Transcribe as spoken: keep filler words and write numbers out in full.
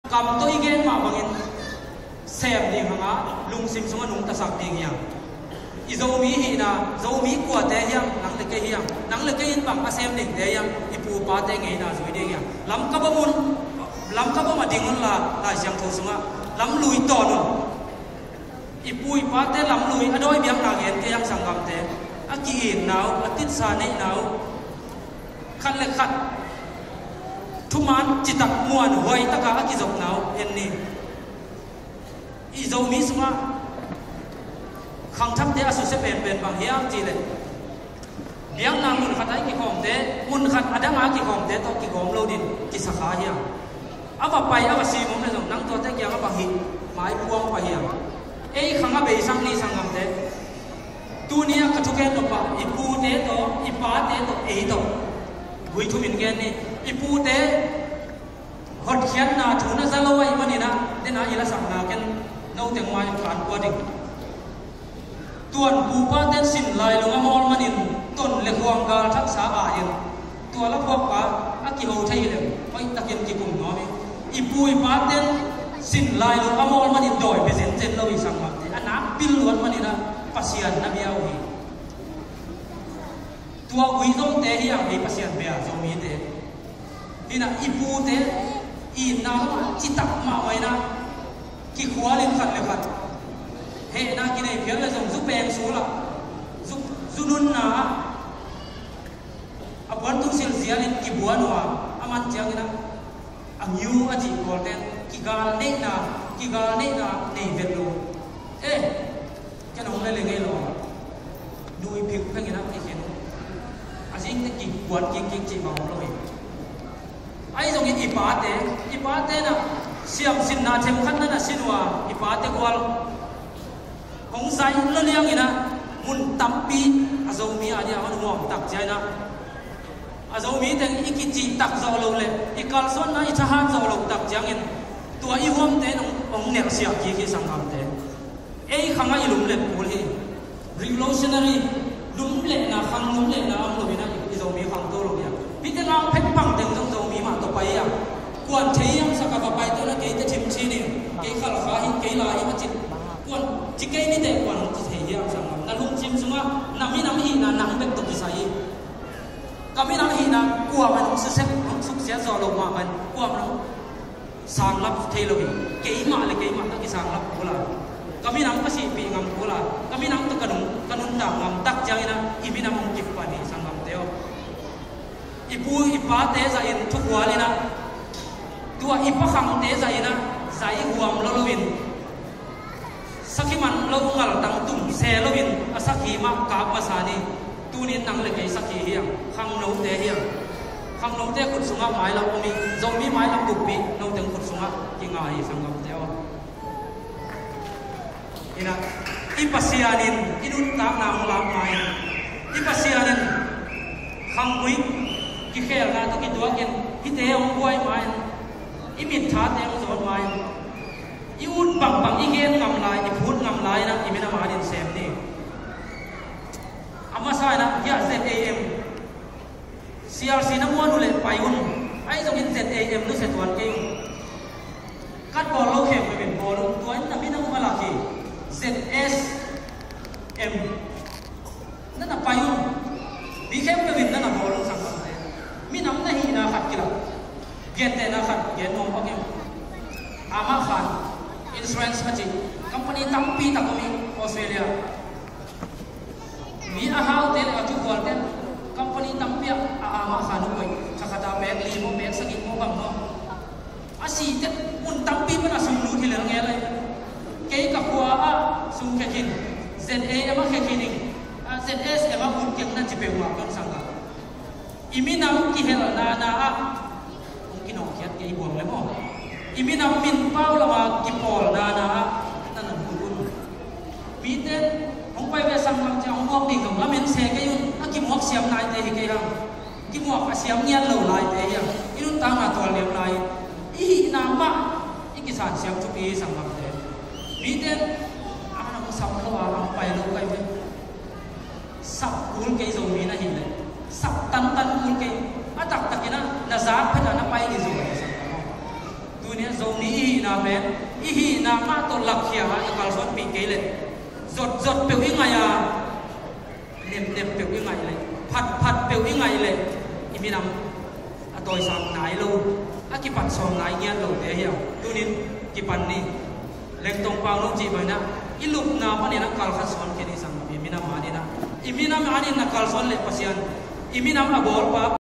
Kam tawh i gen mah bangin sem ding hang a, lungsim sungah nungtasak ding hiam? I Zomi hihna, Zomi kuate hiam, nang le kei hiam? Nang le kei in bang a sem dingte hiam? I pu i pate ngeina zui ding hiam? Lamkap om un, lamkap om a ding unla, Lai Siangtho sungah lamlui tawn un. I pu i pate lamlui a dawi biakna gen kei ang sanggamte. A ki-itna uh, a titsa neihna uh, khat le khat thuman citak muanhuai taka a kizopna uh en ni. I Zomi sungah khangthakte a susia penpen bang hiam cih leh, biakna mun khat ah i kikhawmte, mun khat a dang a kikhawmte tawh kigawm lo din kisakha hiam? A va pai, a va sim om le zong nang tuate kiang a va hih mai puang pah hiam? Ei khang a beisak ni sanggamte. Tuni a ka thugen nop ah i pute tawh, i pate tawh, ei tawh gui thumin gen ni. I pute hotkhiatna thu na za lo ahih manin ah, tena i lasakna ken noteng mai kan kua ding. Tuan pu paten sin lailung a mawl manin ton le khuang galthaksa a in tua la phuakpa a kiho thei leng hoih takin kikum nuam hi. I pu i paten sin lailung a mawl manin dawi bia zenzen lo hi sanggamte. A nak pil luat manin ah Pasian na bia uh hi. Tua gui zomte hi ang ei Pasian bia Zomite. Hi na i pute i itna lam citak mahmah in ah kikhualin khat le khat hehna kinei phial le zong zu peng sul ah, zu, zu nunna ah, a puantung silh zialin kibuan uh a, a man ciangin ah a ngiu a cih kawlten kigal neihna, kigal neihna nei vet lo. Eh, ken hong le le ngei lo. Nui phik phengin ah kikhen uh. A zingte kikuan kikkik cih bang om lo hi. Ahi zongin i pate, i pate na siamsinna themkhat na na sin uh a, i pate gual hong zai lo liangin ah mun tampi a Zomi a dia hong huam tak ciangin ah, a Zomi teng i kicih tak zawh lo le i kalsuanna i thahat zawh lo tak ciangin tua i huamte nong hong nelsiah kik hi sanggamte. Ei khang ah i lumlet kul hi. Revolutionary lumletna, khang lumletna om lo hi na, i Zomi khangto lo hi a. Hih teng a phet pang teng zong Zomi mah tawh pai hi a. Kuan thei hiam sak a va pai tawh na kei te thim chin in, kei Khalkha hi, kei la hi a cin. Kuan ci kei ni teh kuan hong ci thei hiam sanggamte. Na lungsim sungah na minam hihna nang bek tawh kisai hi. Ka minam hihna kuamah in hong susia, hong suksiat zawh lo mahmah in kuamah in hong sanglap thei lo hi. Keimah le keimah ka kisanglap kul a, ka minam ka sihpih ngam kul a, ka minam tawh ka nun, ka nuntak ngam tak ciangin ah i minam hong kipan hi sanggamte aw. I pu i pate zahin thukhual in ah, tua i pakhangte zahin ah zai huam lo loin, sakhi man lo ngaltang tum se loin a sakhi mah kap masa ni. Tunin nang le kei sakhi hi ang, khangnote hi ang. Khangnote khut sungah mailam om hi, Zomi mailam buppi noteng khut sungah kinga hi sanggamte aw. Hi na, i Pasian in i nuntakna hong lak ma-in, i Pasian in khanggui kikhelna tawh kituakin hihte hong buai ma-in, i mitthatte hong zawn ma-in, i ut bangbang i gen ngam lai, i phut ngam lai in ah i minam a din sem ni. A masa in ah hiah Z A M, C R C na muan uh leh pai un. Ahi zongin Z A M nusia tuan kei un. Kat bawl lo khempeuh in bawl un. Tua in na minam a lak hi. Z S M na na pai un. Mi khempeuh in na na bawl un sanggamte. Minam na hihna khat kilak. Gentehna khat gen nuam pak in. Amah Khan Insurance a cih company tampi tak om hi Australia. Mi a haute le a thukualte company tampi ah a Amah Khan uh koih. Khakhata pek li maw, pek sagih maw, bang maw. A sih teh mun tampi pan a sum lut hi lel ngel ahi. Kei ka khua ah sum khe khin, Z A M ah khe khin ing, ah, Z S M ah ut keng na ci peuhmah kan sang a. I minam kihelna na ah hong kinawhkhiat kei buang le maw. I minam min pau lama kipawlna na ah na nan ut un. Mite hong pai ve sang lam ciang hong muak ding dong lamen se kei un, a kimuak siam naite hi kei hang. Kimuak a siam ngiat lo laite hi a, i nuntakna tual liam lai, i hihna mah i kisan siam thupi hi sanggamte. Mite a na hong sam lo a, hong pai lo kai ve. Sap kul kei Zomi na hi le, sap tantan kul kei. A taktakin a na zak phet a na pai ni zo le sanggamte. Tu Tuni a Zomi i hihna pen i hihna mah tawh lakkhia a, na kalsuanpih kei leh zotzot peuh i ngaih a, nepnep peuh i ngaih leh, phatphat peuh i ngaih leh, i minam a tawisang nai lo, a kipat sawm nai ngiat lote hi a. Tunin kipan ni. Lengtong Pau Nung cih bangin ah, i lupna panin a kalkhat suan khin i sang, i minam adingin ah, i minam adingin na kalsuan leh Pasian, i minam a bawlpa